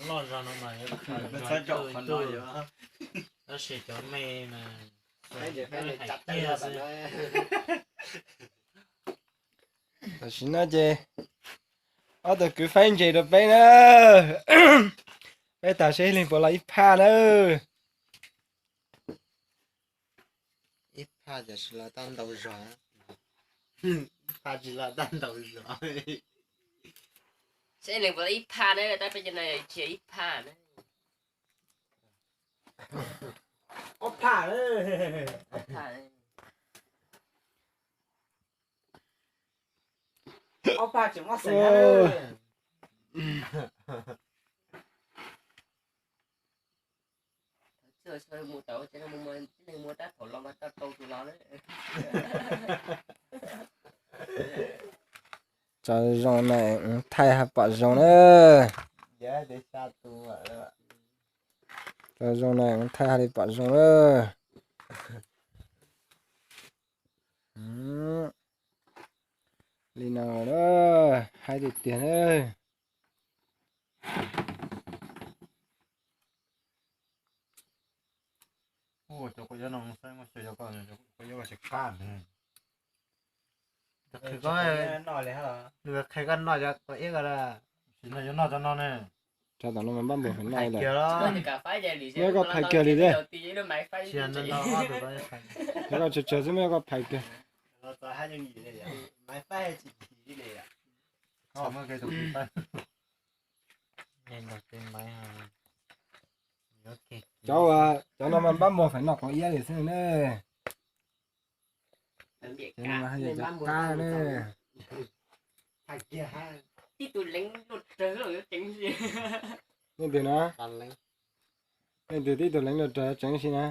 ploj zog no mas yuav khaws zog ib tug ib tug, tab sis cov me mas hais tiag xwb. Tam sim no ces ob tug kwv faib ntses rau peb na. Peb tas seb leej puas los ib phaj na. Ib phaj ces tsis los tau ntau zog. Ib phaj tsis los tau ntau zog. Seb leej puas los ib phaj na, tab peb cov no tsis yog ib phaj na. Ob phaj. Ob phaj tseem mob xeem. Tso zoo na, thaij haj pom zoo na. Tso zoo na, thaij haj li pom zoo na. Li no na, haib tiag tiag na. Qhia koj noj cov qos iab ko, sim no yuav noj cov no ne. Thaum no mas npab npua feem noj lawm. Muab koj phais kiag li thiab. Koj tsawg tsawg xwb muab koj phais kiag. Cov, cov no mas npab npua feem noj qos iab li xwb ne. Cov no mas haj yam cov qab ne. Leej twg no? Leej twg tib tug leev luaj rog tseev si na?